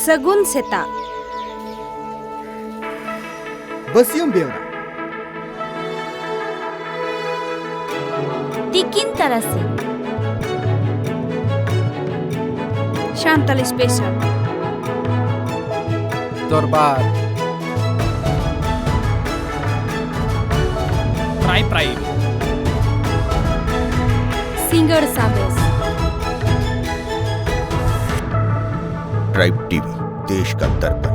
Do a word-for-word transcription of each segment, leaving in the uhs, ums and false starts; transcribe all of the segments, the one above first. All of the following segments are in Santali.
ᱥᱟᱹᱜᱩᱱ ᱥᱮᱛᱟᱜ᱾ ᱵᱟᱹᱥᱭᱟᱹᱢ ᱵᱮᱣᱨᱟ᱾ ᱛᱤᱠᱤᱱ ᱛᱟᱨᱟᱥᱤᱧ᱾ ᱥᱟᱱᱛᱟᱞᱤ ᱥᱯᱮᱥᱟᱞ᱾ ᱫᱚᱨᱵᱟᱨ᱾ Prime prime. ᱥᱤᱸᱜᱟᱹᱲ ᱥᱟᱸᱫᱮᱥ᱾ ᱴᱨᱟᱭᱤᱵᱽ ᱴᱤᱵᱷᱤ, ᱫᱮᱥ ᱠᱟ ᱫᱟᱨᱯᱚᱱ᱾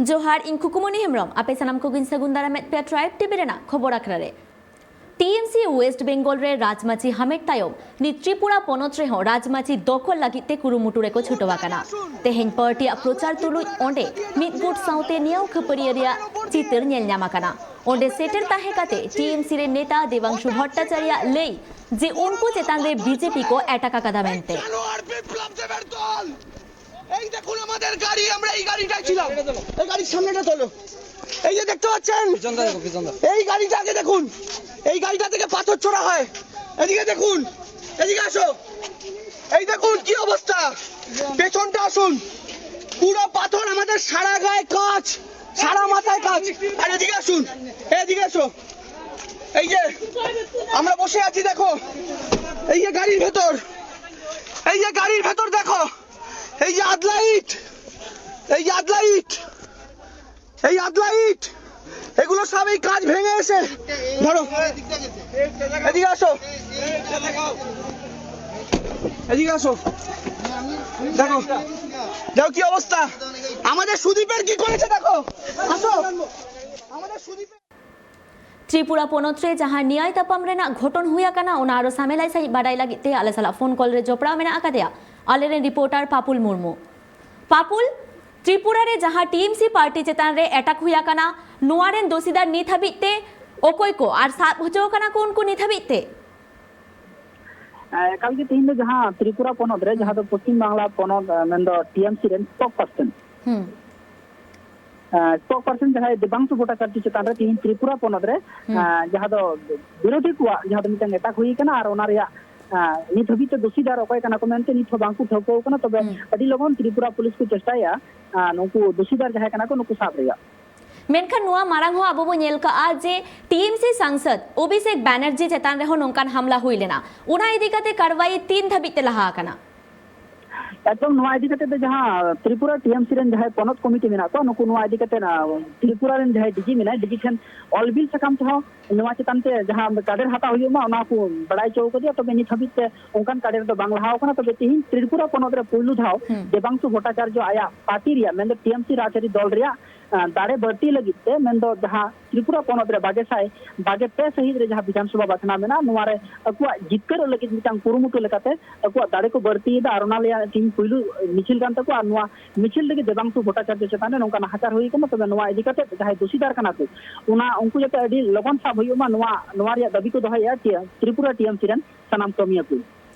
ᱡᱚᱦᱟᱨ, ᱤᱧ ᱠᱷᱩᱠᱩᱢᱚᱱᱤ ᱦᱮᱢᱵᱨᱚᱢ᱾ ᱟᱯᱮ ᱥᱟᱱᱟᱢ ᱠᱚᱜᱮᱧ ᱥᱟᱹᱜᱩᱱ ᱫᱟᱨᱟᱢᱮᱫ ᱯᱮᱭᱟ ᱴᱨᱟᱭᱤᱵᱽ ᱴᱤᱵᱷᱤ ᱨᱮᱱᱟᱜ ᱠᱷᱚᱵᱚᱨ ᱟᱠᱷᱲᱟ ᱨᱮ᱾ ᱴᱤ ᱮᱢ ᱥᱤ ᱳᱭᱮᱥᱴ ᱵᱮᱝᱜᱚᱞ ᱨᱮ ᱨᱟᱡᱽᱢᱟᱹᱪᱤ ᱦᱟᱢᱮᱴ ᱛᱟᱭᱚᱢ ᱱᱤᱛ ᱛᱨᱤᱯᱩᱨᱟ ᱯᱚᱱᱚᱛ ᱨᱮᱦᱚᱸ ᱨᱟᱡᱽᱢᱟᱹᱪᱤ ᱫᱚᱠᱷᱚᱞ ᱞᱟᱹᱜᱤᱫ ᱛᱮ ᱠᱩᱨᱩᱢᱩᱴᱩ ᱨᱮᱠᱚ ᱪᱷᱩᱴᱟᱹᱣ ᱟᱠᱟᱱᱟ᱾ ᱛᱮᱦᱮᱧ ᱯᱟᱨᱴᱤᱭᱟᱜ ᱯᱨᱚᱪᱟᱨ ᱛᱩᱞᱩᱡ ᱚᱸᱰᱮ ᱢᱤᱫ ᱜᱩᱴ ᱥᱟᱶᱛᱮ ᱱᱮᱭᱟᱣ ᱠᱷᱟᱹᱯᱟᱹᱨᱤᱭᱟᱹ ᱨᱮᱭᱟᱜ ᱪᱤᱛᱟᱹᱨ ᱧᱮᱞ ᱧᱟᱢ ᱟᱠᱟᱱᱟ᱾ ᱚᱸᱰᱮ ᱥᱮᱴᱮᱨ ᱛᱟᱦᱮᱸ ᱠᱟᱛᱮ ᱴᱤ ᱮᱢ ᱥᱤ ᱨᱮᱱ ᱱᱮᱛᱟ ᱫᱮᱵᱟᱝᱥᱩ ᱵᱷᱚᱴᱴᱟᱪᱟᱨᱭᱟᱜ ᱞᱟᱹᱭ ᱡᱮ ᱩᱱᱠᱩ ᱪᱮᱛᱟᱱ ᱨᱮ ᱵᱤ ᱡᱮ ᱯᱤ ᱠᱚ ᱮᱴᱟᱠ ᱟᱠᱟᱫᱟ ᱢᱮᱱᱛᱮ᱾ এই দেখুন আমাদের গাড়ি, আমরা এই গাড়িটায় ছিলাম। এই গাড়ির সামনেটা তোলো। এই যে দেখতে পাচ্ছেন, এই গাড়িটাকে দেখুন, এই গাড়িটা থেকে পাথর ছোড়া হয়। এদিকে দেখুন, এদিকে আসো। এই দেখুন কি অবস্থা, পেছনটা আসুন, পুরো পাথর, আমাদের সারা গায়ে কাঁচ, সারা মাথায় কাঁচ। আর এদিকে আসুন, এদিকে আসো। এই যে আমরা বসে আছি, দেখো, এই যে গাড়ির ভেতর, এই যে গাড়ির ভেতর দেখো, এই যে আদলাইট, এই যে আদলাইট, এই আদলাইট, এগুলো সব এই কাঁচ ভেঙে এসে, ধরো, এদিকে আসো, এদিকে আসো, দেখো, দেখো কি অবস্থা। আমাদের সুদীপের কি করেছে দেখো, আসো। আমাদের সুদীপের ᱛᱨᱤᱯᱩᱨᱟ ᱯᱚᱱᱚᱛ ᱨᱮ ᱡᱟᱦᱟᱸ ᱱᱮᱭᱟᱭ ᱛᱟᱯᱟᱢ ᱨᱮᱱᱟᱜ ᱜᱷᱚᱴᱚᱱ ᱦᱩᱭ ᱟᱠᱟᱱᱟ, ᱚᱱᱟ ᱟᱨᱚ ᱥᱟᱢᱮᱞᱟᱭ ᱥᱟᱺᱦᱤᱡ ᱵᱟᱰᱟᱭ ᱞᱟᱹᱜᱤᱫ ᱛᱮ ᱟᱞᱮ ᱥᱟᱞᱟᱜ ᱯᱷᱳᱱ ᱠᱚᱞ ᱨᱮ ᱡᱚᱯᱲᱟᱣ ᱢᱮᱱᱟᱜ ᱟᱠᱟᱫᱮᱭᱟ ᱟᱞᱮᱨᱮᱱ ᱨᱤᱯᱳᱨᱴᱟᱨ ᱯᱟᱯᱩᱞ ᱢᱩᱨᱢᱩ᱾ ᱯᱟᱯᱩᱞ, ᱛᱨᱤᱯᱩᱨᱟ ᱨᱮ ᱡᱟᱦᱟᱸ ᱴᱤ ᱮᱢ ᱥᱤ ᱯᱟᱨᱴᱤ ᱪᱮᱛᱟᱱ ᱨᱮ ᱮᱴᱟᱠ ᱦᱩᱭ ᱟᱠᱟᱱᱟ, ᱱᱚᱣᱟ ᱨᱮᱱ ᱫᱳᱥᱤᱫᱟᱨ ᱱᱤᱛ ᱦᱟᱹᱵᱤᱡ ᱛᱮ ᱚᱠᱚᱭ ᱠᱚ ᱟᱨ ᱥᱟᱵ ᱦᱚᱪᱚ ᱟᱠᱟᱱᱟ ᱠᱚ ᱩᱱᱠᱩ ᱱᱤᱛ ᱦᱟᱹᱵᱤᱡ ᱛᱮ? ᱮᱠᱟᱞ ᱜᱮ, ᱛᱮᱦᱮᱧ ᱫᱚ ᱡᱟᱦᱟᱸ ᱛᱨᱤᱯᱩᱨᱟ ᱯᱚᱱᱚᱛ ᱨᱮ, ᱦᱩᱸ᱾ ᱡᱟᱦᱟᱸ ᱫᱚ ᱯᱚᱥᱪᱤᱢ ᱵᱟᱝᱞᱟ ᱯᱚᱱᱚᱛ, ᱮ, ᱢᱮᱱᱫᱚ ᱴᱤ ᱮᱢ ᱥᱤ ᱨᱮᱱ ᱥᱯᱳᱠ ᱯᱟᱨᱥᱚᱱ, ᱦᱩᱸ᱾ ᱮ, ᱥᱯᱳᱠ ᱯᱟᱨᱥᱚᱱ ᱡᱟᱦᱟᱸᱭ ᱫᱮᱵᱟᱝᱥᱩ ᱵᱷᱚᱴᱴᱟᱪᱟᱨᱡᱚ ᱪᱮᱛᱟᱱ ᱨᱮ ᱛᱮᱦᱮᱧ ᱛᱨᱤᱯᱩᱨᱟ ᱯᱚᱱᱚᱛ ᱨᱮ, ᱦᱩᱸ᱾ ᱮ, ᱡᱟᱦᱟᱸ ᱫᱚ ᱵᱤᱨᱳᱫᱷᱤ ᱠᱚᱣᱟᱜ ᱡᱟᱦᱟᱸ ᱫᱚ ᱢᱤᱫᱴᱟᱝ ᱮᱴᱟᱠ ᱦᱩᱭ ᱟᱠᱟᱱᱟ ᱟᱨ ᱚᱱᱟ ᱨᱮᱭᱟᱜ ᱟᱨ ᱱᱤᱛ ᱦᱟᱹᱵᱤᱡ ᱛᱮ ᱫᱳᱥᱤᱫᱟᱨ ᱚᱠᱚᱭ ᱠᱟᱱᱟ ᱠᱚ ᱢᱮᱱᱛᱮ ᱱᱤᱛ ᱦᱚᱸ ᱵᱟᱝᱠᱚ ᱴᱷᱟᱹᱣᱠᱟᱹ ᱟᱠᱟᱱᱟ᱾ ᱛᱚᱵᱮ ᱦᱩᱸ᱾ ᱟᱹᱰᱤ ᱞᱚᱜᱚᱱ ᱛᱨᱤᱯᱩᱨᱟ ᱯᱩᱞᱤᱥ ᱠᱚ ᱪᱮᱥᱴᱟᱭᱮᱫᱼᱟ, ᱟᱨ ᱱᱩᱠᱩ ᱫᱳᱥᱤᱫᱟᱨ ᱡᱟᱦᱟᱸᱭ ᱠᱟᱱᱟ ᱠᱚ ᱱᱩᱠᱩ ᱥᱟᱵ ᱨᱮᱭᱟᱜ᱾ ᱢᱮᱱᱠᱷᱟᱱ ᱱᱚᱣᱟ ᱢᱟᱲᱟᱝ ᱦᱚᱸ ᱟᱵᱚ ᱵᱚ ᱧᱮᱞ ᱠᱟᱜᱼᱟ ᱡᱮ ᱴᱤ ᱮᱢ ᱥᱤ ᱥᱟᱝᱥᱚᱫ ᱚᱵᱷᱤᱥᱮᱠ ᱵᱟᱱᱟᱨᱡᱤ ᱪᱮᱛᱟᱱ ᱨᱮᱦᱚᱸ ᱱᱚᱝᱠᱟᱱ ᱦᱟᱢᱞᱟ ᱦᱩᱭ ᱞᱮᱱᱟ᱾ ᱚᱱᱟ ᱤᱫᱤ ᱠᱟᱛᱮ ᱠᱟᱨᱣᱟᱭ ᱛᱤᱱ ᱫᱷᱟᱹᱵᱤᱡ ᱛᱮ ᱞᱟᱦᱟ ᱟᱠᱟᱱᱟ? ᱮᱠᱫᱚᱢ ᱱᱚᱣᱟ ᱤᱫᱤ ᱠᱟᱛᱮ ᱫᱚ ᱡᱟᱦᱟᱸ ᱛᱨᱤᱯᱩᱨᱟ ᱴᱤ ᱮᱢ ᱥᱤ ᱨᱮᱱ ᱡᱟᱦᱟᱸᱭ ᱯᱚᱱᱚᱛ ᱠᱚᱢᱤᱴᱤ ᱢᱮᱱᱟᱜ ᱠᱚᱣᱟ, ᱱᱩᱠᱩ ᱱᱚᱣᱟ ᱤᱫᱤ ᱠᱟᱛᱮ, ᱟᱸ, ᱛᱨᱤᱯᱩᱨᱟ ᱨᱮᱱ ᱡᱟᱦᱟᱸᱭ ᱰᱤ ᱡᱤ ᱢᱮᱱᱟᱭ, ᱰᱤ ᱡᱤ ᱴᱷᱮᱱ ᱚᱞ ᱵᱤᱞ ᱥᱟᱠᱟᱢ ᱛᱮᱦᱚᱸ ᱱᱚᱣᱟ ᱪᱮᱛᱟᱱ ᱛᱮ ᱡᱟᱦᱟᱸ ᱠᱟᱰᱮᱨ ᱦᱟᱛᱟᱣ ᱦᱩᱭᱩᱜ ᱢᱟ, ᱚᱱᱟ ᱠᱚ ᱵᱟᱲᱟᱭ ᱦᱚᱪᱚ ᱠᱟᱫᱮᱭᱟ᱾ ᱛᱚᱵᱮ ᱱᱤᱛ ᱦᱟᱹᱵᱤᱡ ᱛᱮ ᱚᱱᱠᱟᱱ ᱠᱟᱰᱮᱨ ᱫᱚ ᱵᱟᱝ ᱞᱟᱦᱟ ᱟᱠᱟᱱᱟ᱾ ᱛᱚᱵᱮ ᱛᱮᱦᱮᱧ ᱛᱨᱤᱯᱩᱨᱟ ᱯᱚᱱᱚᱛ ᱨᱮ ᱯᱩᱭᱞᱩ ᱫᱷᱟᱣ ᱦᱩᱸ᱾ ᱫᱮᱵᱟᱝᱥᱩ ᱵᱷᱚᱴᱴᱟᱪᱟᱨᱡᱚ ᱟᱭᱟᱜ ᱯᱟᱨᱴᱤ ᱨᱮᱭᱟᱜ, ᱢᱮᱱᱫᱚ ᱴᱤ ᱮᱢ ᱥᱤ ᱨᱟᱡᱽᱟᱹᱨᱤ ᱫᱚᱞ ᱨᱮᱭᱟᱜ, ᱟᱸ, ᱫᱟᱲᱮ ᱵᱟᱹᱲᱛᱤ ᱞᱟᱹᱜᱤᱫ ᱛᱮ, ᱢᱮᱱᱫᱚ ᱡᱟᱦᱟᱸ ᱛᱨᱤᱯᱩᱨᱟ ᱯᱚᱱᱚᱛ ᱨᱮ ᱵᱟᱜᱮ ᱥᱟᱭ ᱵᱟᱜᱮ ᱯᱮ ᱥᱟᱹᱦᱤᱛ ᱨᱮ ᱡᱟᱦᱟᱸ ᱵᱤᱫᱷᱟᱱ ᱥᱚᱵᱷᱟ ᱵᱟᱪᱷᱱᱟᱣ ᱢᱮᱱᱟᱜᱼᱟ, ᱱᱚᱣᱟ ᱨᱮ ᱟᱠᱚᱣᱟᱜ ᱡᱤᱛᱠᱟᱹᱨᱚᱜ ᱞᱟᱹᱜᱤᱫ ᱢᱤᱫᱴᱟᱝ ᱠᱩᱨᱩᱢᱩᱴᱩ ᱞᱮᱠᱟᱛᱮ ᱟᱠᱚᱣᱟᱜ ᱫᱟᱲᱮ ᱠᱚ ᱵᱟᱹᱲᱛᱤᱭᱮᱫᱟ᱾ ᱟᱨ ᱚᱱᱟ ᱨᱮᱭᱟᱜ ᱛᱮᱦᱮᱧ ᱯᱩᱭᱞᱩ ᱢᱤᱪᱷᱤᱞ ᱠᱟᱱ ᱛᱟᱠᱚᱣᱟ᱾ ᱟᱨ ᱱᱚᱣᱟ ᱢᱤᱪᱷᱤᱞ ᱨᱮᱜᱮ ᱫᱮᱵᱟᱝᱥᱩ ᱵᱷᱚᱴᱴᱟᱪᱟᱨᱡᱚ ᱪᱮᱛᱟᱱ ᱨᱮ ᱱᱚᱝᱠᱟ ᱱᱟᱦᱟᱪᱟᱨ ᱦᱩᱭ ᱠᱟᱱᱟ᱾ ᱛᱚᱵᱮ ᱱᱚᱣᱟ ᱤᱫᱤ ᱠᱟᱛᱮ ᱡᱟᱦᱟᱸᱭ ᱫᱳᱥᱤᱫᱟᱨ ᱠᱟᱱᱟ ᱠᱚ, ᱚᱱᱟ ᱩᱱᱠᱩ ᱡᱟᱛᱮ ᱟᱹᱰᱤ ᱞᱚᱜᱚᱱ ᱥᱟᱵ ᱦᱩᱭᱩᱜ ᱢᱟ, ᱱᱚᱣᱟ, ᱱᱚᱣᱟ ᱨᱮᱭᱟᱜ ᱫᱟᱹᱵᱤ ᱠᱚ ᱫᱚᱦᱚᱭᱮᱫᱼᱟ ᱴᱤ-, ᱛᱨᱤᱯᱩᱨᱟ ᱴᱤ ᱮᱢ ᱥᱤ ᱨᱮᱱ ᱥᱟᱱᱟᱢ ᱠᱟᱹᱢᱤᱭᱟᱹ ᱠᱚ᱾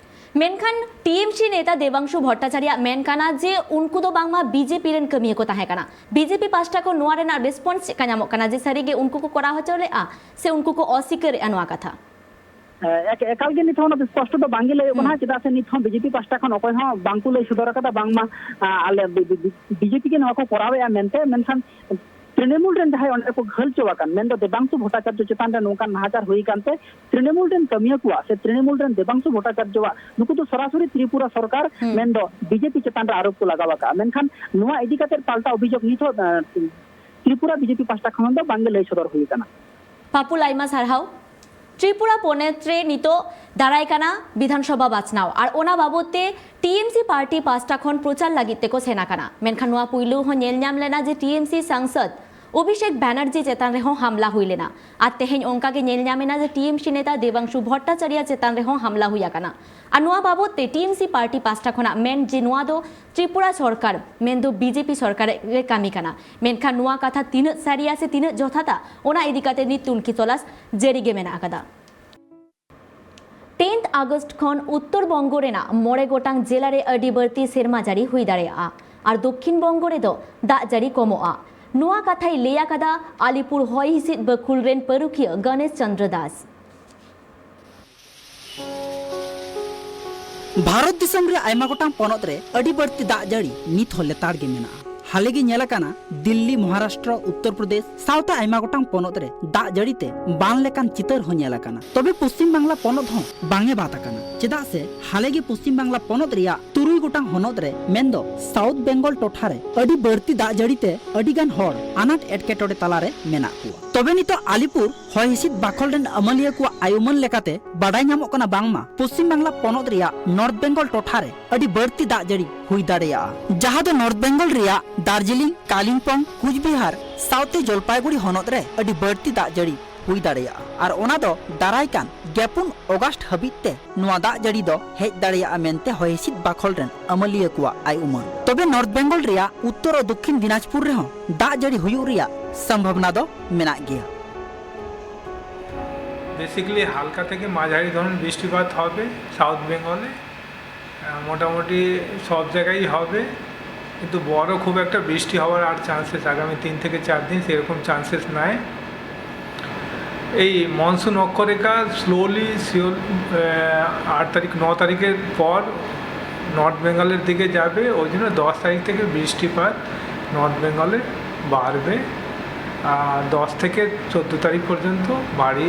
ᱢᱮᱱᱠᱷᱟᱱ ᱴᱤ ᱮᱢ ᱥᱤ ᱱᱮᱛᱟ ᱫᱮᱵᱟᱝᱥᱩ ᱵᱷᱚᱴᱴᱟᱪᱟᱨᱭᱟᱜ ᱢᱮᱱ ᱠᱟᱱᱟ ᱡᱮ ᱩᱱᱠᱩ ᱫᱚ ᱵᱟᱝᱢᱟ ᱵᱤ ᱡᱮ ᱯᱤ ᱨᱮᱱ ᱠᱟᱹᱢᱤᱭᱟᱹ ᱠᱚ ᱛᱟᱦᱮᱸ ᱠᱟᱱᱟ᱾ ᱵᱤ ᱡᱮ ᱯᱤ ᱯᱟᱦᱴᱟ ᱠᱷᱚᱱ ᱱᱚᱣᱟ ᱨᱮᱱᱟᱜ ᱨᱮᱥᱯᱚᱱᱥ ᱪᱮᱫ ᱞᱮᱠᱟ ᱧᱟᱢᱚᱜ ᱠᱟᱱᱟ ᱡᱮ ᱥᱟᱹᱨᱤᱜᱮ ᱩᱱᱠᱩ ᱠᱚ ᱠᱚᱨᱟᱣ ᱦᱚᱪᱚ ᱞᱮᱫᱼᱟ ᱥᱮ ᱩᱱᱠᱩ ᱠᱚ ᱚᱥᱤᱠᱟᱹᱨᱮᱫᱼᱟ ᱱᱚᱣᱟ ᱠᱟᱛᱷᱟ? ᱮ-, ᱮᱠ-, ᱮᱠᱟᱞ ᱜᱮ ᱱᱤᱛ ᱦᱚᱸ ᱚᱱᱟ ᱫᱚ ᱥᱯᱚᱥᱴᱚ ᱫᱚ ᱵᱟᱝ ᱜᱮ ᱞᱟᱹᱭᱚᱜ ᱠᱟᱱᱟ, ᱦᱩᱸ᱾ ᱪᱮᱫᱟᱜ ᱥᱮ ᱱᱤᱛ ᱦᱚᱸ ᱵᱤ ᱡᱮ ᱯᱤ ᱯᱟᱦᱴᱟ ᱠᱷᱚᱱ ᱚᱠᱚᱭ ᱦᱚᱸ ᱵᱟᱝ ᱠᱚ ᱞᱟᱹᱭ ᱥᱚᱫᱚᱨ ᱟᱠᱟᱫᱟ ᱵᱟᱝᱢᱟ, ᱟ, ᱟᱞᱮ B-, B-, B-, B J P ᱜᱮ ᱱᱚᱣᱟ ᱠᱚ ᱠᱚᱨᱟᱣᱮᱫᱼᱟ ᱢᱮᱱᱛᱮ᱾ ᱢᱮᱱᱠᱷᱟᱱ ᱛᱨᱤᱱᱚᱢᱩᱞ ᱨᱮᱱ ᱡᱟᱦᱟᱸᱭ ᱚᱸᱰᱮ ᱠᱚ ᱜᱷᱟᱹᱞ ᱦᱚᱪᱚ ᱟᱠᱟᱱ, ᱢᱮᱱᱫᱚ ᱫᱮᱵᱟᱝᱥᱩ ᱵᱷᱚᱴᱴᱟᱪᱟᱨᱡᱚ ᱪᱮᱛᱟᱱ ᱨᱮ ᱱᱚᱝᱠᱟᱱ ᱱᱟᱦᱟᱪᱟᱨ ᱦᱩᱭ ᱟᱠᱟᱱᱛᱮ, ᱛᱨᱤᱱᱚᱢᱩᱞ ᱨᱮᱱ ᱠᱟᱹᱢᱤᱭᱟᱹ ᱠᱚᱣᱟᱜ ᱥᱮ ᱛᱨᱤᱱᱚᱢᱩᱞ ᱨᱮᱱ ᱫᱮᱵᱟᱝᱥᱩ ᱵᱷᱚᱴᱴᱟᱪᱟᱨᱡᱚᱣᱟᱜ ᱱᱩᱠᱩ ᱫᱚ ᱥᱚᱨᱟᱥᱚᱨᱤ ᱛᱨᱤᱯᱩᱨᱟ ᱥᱚᱨᱠᱟᱨ, ᱦᱩᱸ᱾ ᱢᱮᱱᱫᱚ ᱵᱤ ᱡᱮ ᱯᱤ ᱪᱮᱛᱟᱱ ᱨᱮ ᱟᱨᱳᱯ ᱠᱚ ᱞᱟᱜᱟᱣ ᱟᱠᱟᱫᱼᱟ᱾ ᱢᱮᱱᱠᱷᱟᱱ ᱱᱚᱣᱟ ᱤᱫᱤ ᱠᱟᱛᱮ ᱯᱟᱞᱴᱟ ᱚᱵᱷᱤᱡᱳᱜᱽ ᱱᱤᱛ ᱦᱚᱸ, ᱮ, ᱛᱨᱤᱯᱩᱨᱟ ᱵᱤ ᱡᱮ ᱯᱤ ᱯᱟᱦᱴᱟ ᱠᱷᱚᱱ ᱫᱚ ᱵᱟᱝ ᱜᱮ ᱞᱟᱹᱭ ᱥᱚᱫᱚᱨ ᱦᱩᱭ ᱟᱠᱟᱱᱟ᱾ ᱯᱟᱯᱩᱞ, ᱟᱭᱢᱟ ᱥᱟᱨᱦᱟᱣ᱾ ᱛᱨᱤᱯᱩᱨᱟ ᱯᱚᱱᱚᱛ ᱨᱮ ᱱᱤᱛᱚᱜ ᱫᱟᱨᱟᱭ ᱠᱟᱱᱟ ᱵᱤᱫᱷᱟᱱ ᱥᱚᱵᱷᱟ ᱵᱟᱪᱷᱱᱟᱣ, ᱟᱨ ᱚᱱᱟ ᱵᱟᱵᱚᱛ ᱛᱮ ᱴᱤ ᱮᱢ ᱥᱤ ᱯᱟᱨᱴᱤ ᱯᱟᱦᱴᱟ ᱠᱷᱚᱱ ᱯᱨᱚᱪᱟᱨ ᱞᱟᱹᱜᱤᱫ ᱛᱮᱠᱚ ᱥᱮᱱ ᱟᱠᱟᱱᱟ᱾ ᱢᱮᱱᱠᱷᱟᱱ ᱱᱚᱣᱟ ᱯᱩᱭᱞᱩ ᱦᱚᱸ ᱧᱮᱞ ᱧᱟᱢ ᱞᱮᱱᱟ ᱡᱮ ᱴᱤ ᱮᱢ ᱥᱤ ᱥᱟᱝᱥᱚᱫ ᱚᱵᱷᱤᱥᱮᱠ ᱵᱟᱱᱟᱨᱡᱤ ᱪᱮᱛᱟᱱ ᱨᱮᱦᱚᱸ ᱦᱟᱢᱞᱟ ᱦᱩᱭ ᱞᱮᱱᱟ᱾ ᱟᱨ ᱛᱮᱦᱮᱧ ᱚᱱᱠᱟ ᱜᱮ ᱧᱮᱞ ᱧᱟᱢ ᱮᱱᱟ ᱡᱮ ᱴᱤ ᱮᱢ ᱥᱤ ᱱᱮᱛᱟ ᱫᱮᱵᱟᱝᱥᱩ ᱵᱷᱚᱴᱴᱟᱪᱟᱨᱭᱟ ᱪᱮᱛᱟᱱ ᱨᱮᱦᱚᱸ ᱦᱟᱢᱞᱟ ᱦᱩᱭ ᱟᱠᱟᱱᱟ᱾ ᱟᱨ ᱱᱚᱣᱟ ᱵᱟᱵᱚᱛ ᱛᱮ ᱴᱤ ᱮᱢ ᱥᱤ ᱯᱟᱨᱴᱤ ᱯᱟᱦᱴᱟ ᱠᱷᱚᱱᱟᱜ ᱢᱮᱱ ᱡᱮ ᱱᱚᱣᱟ ᱫᱚ ᱛᱨᱤᱯᱩᱨᱟ ᱥᱚᱨᱠᱟᱨ, ᱢᱮᱱᱫᱚ ᱵᱤ ᱡᱮ ᱯᱤ ᱥᱚᱨᱠᱟᱨ ᱜᱮ ᱠᱟᱹᱢᱤ ᱠᱟᱱᱟ᱾ ᱢᱮᱱᱠᱷᱟᱱ ᱱᱚᱣᱟ ᱠᱟᱛᱷᱟ ᱛᱤᱱᱟᱹᱜ ᱥᱟᱹᱨᱤᱭᱟ ᱥᱮ ᱛᱤᱱᱟᱹᱜ ᱡᱚᱛᱷᱟᱛᱟ, ᱚᱱᱟ ᱤᱫᱤ ᱠᱟᱛᱮ ᱱᱤᱛ ᱛᱩᱱᱠᱷᱤ ᱛᱚᱞᱟᱥ ᱡᱟᱹᱨᱤ ᱜᱮ ᱢᱮᱱᱟᱜ ᱟᱠᱟᱫᱟ᱾ ᱴᱮᱱᱛᱷ ᱟᱜᱚᱥᱴ ᱠᱷᱚᱱ ᱩᱛᱛᱚᱨ ᱵᱚᱝᱜᱚ ᱨᱮᱱᱟᱜ ᱢᱚᱬᱮ ᱜᱚᱴᱟᱝ ᱡᱮᱞᱟ ᱨᱮ ᱟᱹᱰᱤ ᱵᱟᱹᱲᱛᱤ ᱥᱮᱨᱢᱟ ᱡᱟᱹᱲᱤ ᱦᱩᱭ ᱫᱟᱲᱮᱭᱟᱜᱼᱟ ᱟᱨ ᱫᱚᱠᱠᱷᱤᱱ ᱵᱚᱝᱜᱚ ᱨᱮᱫᱚ ᱫᱟᱜ ᱡᱟᱹᱲᱤ ᱠᱚᱢᱚᱜᱼᱟ᱾ ᱱᱚᱣᱟ ᱠᱟᱛᱷᱟᱭ ᱞᱟᱹᱭ ᱟᱠᱟᱫᱟ ᱟᱞᱤᱯᱩᱨ ᱦᱚᱭ ᱦᱤᱸᱥᱤᱫ ᱵᱟᱹᱠᱷᱩᱞ ᱨᱮᱱ ᱯᱟᱹᱨᱩᱠᱷᱤᱭᱟᱹ ᱜᱚᱱᱮᱥ ᱪᱚᱱᱫᱨᱚ ᱫᱟᱥ᱾ ᱵᱷᱟᱨᱚᱛ ᱫᱤᱥᱚᱢ ᱨᱮ ᱟᱭᱢᱟ ᱜᱚᱴᱟᱝ ᱯᱚᱱᱚᱛ ᱨᱮ ᱟᱹᱰᱤ ᱵᱟᱹᱲᱛᱤ ᱫᱟᱜ ᱡᱟᱹᱲᱤ ᱱᱤᱛ ᱦᱚᱸ ᱞᱮᱛᱟᱲ ᱜᱮ ᱢᱮᱱᱟᱜᱼᱟ᱾ ᱦᱟᱞᱮ ᱜᱮ ᱧᱮᱞ ᱟᱠᱟᱱᱟ, ᱫᱤᱞᱞᱤ, ᱢᱚᱦᱟᱨᱟᱥᱴᱨᱚ, ᱩᱛᱛᱚᱨ ᱯᱨᱚᱫᱮᱥ ᱥᱟᱶᱛᱮ ᱟᱭᱢᱟ ᱜᱚᱴᱟᱝ ᱯᱚᱱᱚᱛ ᱨᱮ ᱫᱟᱜ ᱡᱟᱹᱲᱤ ᱛᱮ ᱵᱟᱱ ᱞᱮᱠᱟᱱ ᱪᱤᱛᱟᱹᱨ ᱦᱚᱸ ᱧᱮᱞ ᱟᱠᱟᱱᱟ᱾ ᱛᱚᱵᱮ ᱯᱚᱥᱪᱤᱢ ᱵᱟᱝᱞᱟ ᱯᱚᱱᱚᱛ ᱦᱚᱸ ᱵᱟᱝ ᱮ ᱵᱟᱫ ᱟᱠᱟᱱᱟ, ᱪᱮᱫᱟᱜ ᱥᱮ ᱦᱟᱞᱮ ᱜᱮ ᱯᱚᱥᱪᱤᱢ ᱵᱟᱝᱞᱟ ᱯᱚᱱᱚᱛ ᱨᱮᱭᱟᱜ ᱛᱩᱨᱩᱭ ᱜᱚᱴᱟᱝ ᱦᱚᱱᱚᱛ ᱨᱮ, ᱢᱮᱱᱫᱚ ᱥᱟᱣᱩᱛᱷ ᱵᱮᱝᱜᱚᱞ ᱴᱚᱴᱷᱟ ᱨᱮ ᱟᱹᱰᱤ ᱵᱟᱹᱲᱛᱤ ᱫᱟᱜ ᱡᱟᱹᱲᱤ ᱛᱮ ᱟᱹᱰᱤ ᱜᱟᱱ ᱦᱚᱲ ᱟᱱᱟᱴ ᱮᱴᱠᱮᱴᱚᱬᱮ ᱛᱟᱞᱟ ᱨᱮ ᱢᱮᱱᱟᱜ ᱠᱚᱣᱟ᱾ ᱛᱚᱵᱮ ᱱᱤᱛᱚᱜ ᱟᱞᱤᱯᱩᱨ ᱦᱚᱭ ᱦᱤᱸᱥᱤᱫ ᱵᱟᱠᱷᱚᱞ ᱨᱮᱱ ᱟᱹᱢᱟᱹᱞᱤᱭᱟᱹ ᱠᱚᱣᱟᱜ ᱟᱭ ᱩᱢᱟᱹᱱ ᱞᱮᱠᱟᱛᱮ ᱵᱟᱰᱟᱭ ᱧᱟᱢᱚᱜ ᱠᱟᱱᱟ ᱵᱟᱝᱢᱟ ᱯᱚᱥᱪᱤᱢ ᱵᱟᱝᱞᱟ ᱯᱚᱱᱚᱛ ᱨᱮᱭᱟᱜ ᱱᱚᱨᱛᱷ ᱵᱮᱝᱜᱚᱞ ᱴᱚᱴᱷᱟ ᱨᱮ ᱟᱹᱰᱤ ᱵᱟᱹᱲᱛᱤ ᱫᱟᱜ ᱡᱟᱹᱲᱤ ᱦᱩᱭ ᱫᱟᱲᱮᱭᱟᱜᱼᱟ, ᱡᱟᱦᱟᱸ ᱫᱚ ᱱᱚᱨᱛᱷ ᱵᱮᱝᱜᱚᱞ ᱨᱮᱭᱟᱜ ᱫᱟᱨᱡᱤᱞᱤᱝ, ᱠᱟᱞᱤᱢᱯᱚᱝ, ᱠᱩᱪᱵᱤᱦᱟᱨ ᱥᱟᱶᱛᱮ ᱡᱚᱞᱯᱟᱭᱜᱩᱲᱤ ᱦᱚᱱᱚᱛ ᱨᱮ ᱟᱹᱰᱤ ᱵᱟᱹᱲᱛᱤ ᱫᱟᱜ ᱡᱟᱹᱲᱤ ᱦᱩᱭ ᱫᱟᱲᱮᱭᱟᱜᱼᱟ᱾ ᱟᱨ ᱚᱱᱟ ᱫᱚ ᱫᱟᱨᱟᱭ ᱠᱟᱱ ᱜᱮᱞ ᱯᱩᱱ ᱚᱜᱟᱥᱴ ᱦᱟᱹᱵᱤᱡ ᱛᱮ ᱱᱚᱣᱟ ᱫᱟᱜ ᱡᱟᱹᱲᱤ ᱫᱚ ᱦᱮᱡ ᱫᱟᱲᱮᱭᱟᱜᱼᱟ ᱢᱮᱱᱛᱮ ᱦᱚᱭ ᱦᱤᱸᱥᱤᱫ ᱵᱟᱠᱷᱚᱞ ᱨᱮᱱ ᱟᱹᱢᱟᱹᱞᱤᱭᱟᱹ ᱠᱚᱣᱟᱜ ᱟᱭ ᱩᱢᱟᱹᱱ᱾ ᱛᱚᱵᱮ ᱱᱚᱨᱛᱷ ᱵᱮᱝᱜᱚᱞ ᱨᱮᱭᱟᱜ ᱩᱛᱛᱚᱨ ᱟᱨ ᱫᱚᱠᱠᱷᱤᱱ ᱫᱤᱱᱟᱡᱽᱯᱩᱨ ᱨᱮᱦᱚᱸ ᱫᱟᱜ ᱡᱟᱹᱲᱤ ᱦᱩᱭᱩᱜ ᱨᱮᱭᱟᱜ ᱥᱚᱢᱵᱷᱟᱵᱚᱱᱟ ᱫᱚ ᱢᱮᱱᱟᱜ ᱜᱮᱭᱟ᱾ বেসিক্যালি হালকা থেকে মাঝারি ধরনের বৃষ্টিপাত হবে সাউথ বেঙ্গলে। আহ, মোটামুটি সব জায়গায় হবে, কিন্তু বড় খুব একটা বৃষ্টি হওয়ার আর চান্সেস আগামী তিন থেকে চার দিন সেরকম চান্সেস নাই। এই মনসুন অক্ষরেখা স্লোলি সিওল আট তারিখ, ন তারিখের পর নর্থ বেঙ্গলের দিকে যাবে। ওই জন্য দশ তারিখ থেকে বৃষ্টিপাত নর্থ বেঙ্গলে বাড়বে। আর দশ থেকে চোদ্দো তারিখ পর্যন্ত ভারী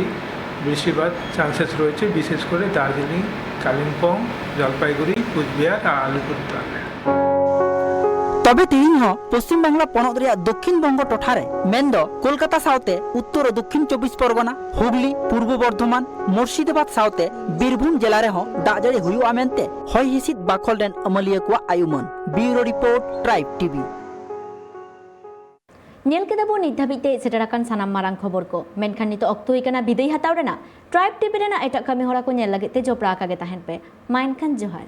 বৃষ্টিপাত চান্সেস রয়েছে, বিশেষ করে দার্জিলিং, কালিম্পং, জলপাইগুড়ি, কুচবিহার আর আলিপুরদুয়ারে। ᱛᱚᱵᱮ ᱛᱮᱦᱮᱧ ᱦᱚᱸ ᱯᱚᱥᱪᱤᱢ ᱵᱟᱝᱞᱟ ᱯᱚᱱᱚᱛ ᱨᱮᱭᱟᱜ ᱫᱚᱠᱠᱷᱤᱱ ᱵᱚᱝᱜᱚ ᱴᱚᱴᱷᱟ ᱨᱮ, ᱢᱮᱱᱫᱚ ᱠᱳᱞᱠᱟᱛᱟ ᱥᱟᱶᱛᱮ ᱩᱛᱛᱚᱨ ᱫᱚᱠᱠᱷᱤᱱ ᱪᱚᱵᱵᱤᱥ ᱯᱚᱨᱜᱚᱱᱟ, ᱦᱩᱜᱽᱞᱤ, ᱯᱩᱨᱵᱚ ᱵᱚᱨᱫᱷᱚᱢᱟᱱ, ᱢᱩᱨᱥᱤᱫᱟᱵᱟᱫᱽ ᱥᱟᱶᱛᱮ ᱵᱤᱨᱵᱷᱩᱢ ᱡᱮᱞᱟ ᱨᱮᱦᱚᱸ ᱫᱟᱜ ᱡᱟᱹᱲᱤ ᱦᱩᱭᱩᱜᱼᱟ ᱢᱮᱱᱛᱮ ᱦᱚᱭ ᱦᱤᱸᱥᱤᱫ ᱵᱟᱠᱷᱚᱞ ᱨᱮᱱ ᱟᱹᱢᱟᱹᱞᱤᱭᱟᱹ ᱠᱚᱣᱟᱜ ᱟᱭ ᱩᱢᱟᱹᱱ᱾ ᱵᱤᱭᱩᱨᱳ ᱨᱤᱯᱳᱨᱴ, ᱴᱨᱟᱭᱤᱵᱽ ᱴᱤᱵᱷᱤ᱾ ᱧᱮᱞ ᱠᱮᱫᱟ ᱵᱚᱱ ᱱᱤᱛ ᱫᱷᱟᱹᱵᱤᱡ ᱛᱮ ᱥᱮᱴᱮᱨ ᱟᱠᱟᱱ ᱥᱟᱱᱟᱢ ᱢᱟᱨᱟᱝ ᱠᱷᱚᱵᱚᱨ ᱠᱚ᱾ ᱢᱮᱱᱠᱷᱟᱱ ᱱᱤᱛᱚᱜ ᱚᱠᱛᱚ ᱦᱩᱭ ᱠᱟᱱᱟ ᱵᱤᱫᱟᱹᱭ ᱦᱟᱛᱟᱣ ᱨᱮᱱᱟᱜ᱾ ᱴᱨᱟᱭᱤᱵᱽ ᱴᱤᱵᱷᱤ ᱨᱮᱱᱟᱜ ᱮᱴᱟᱜ ᱠᱟᱹᱢᱤ ᱦᱚᱨᱟ ᱠᱚ ᱧᱮᱞ ᱞᱟᱹᱜᱤᱫ ᱛᱮ ᱡᱚᱯᱲᱟᱣ ᱟᱠᱟ ᱜᱮ ᱛᱟᱦᱮᱱ ᱯᱮ᱾ ᱢᱟ ᱮᱱᱠᱷᱟᱱ ᱡᱚᱦᱟᱨ᱾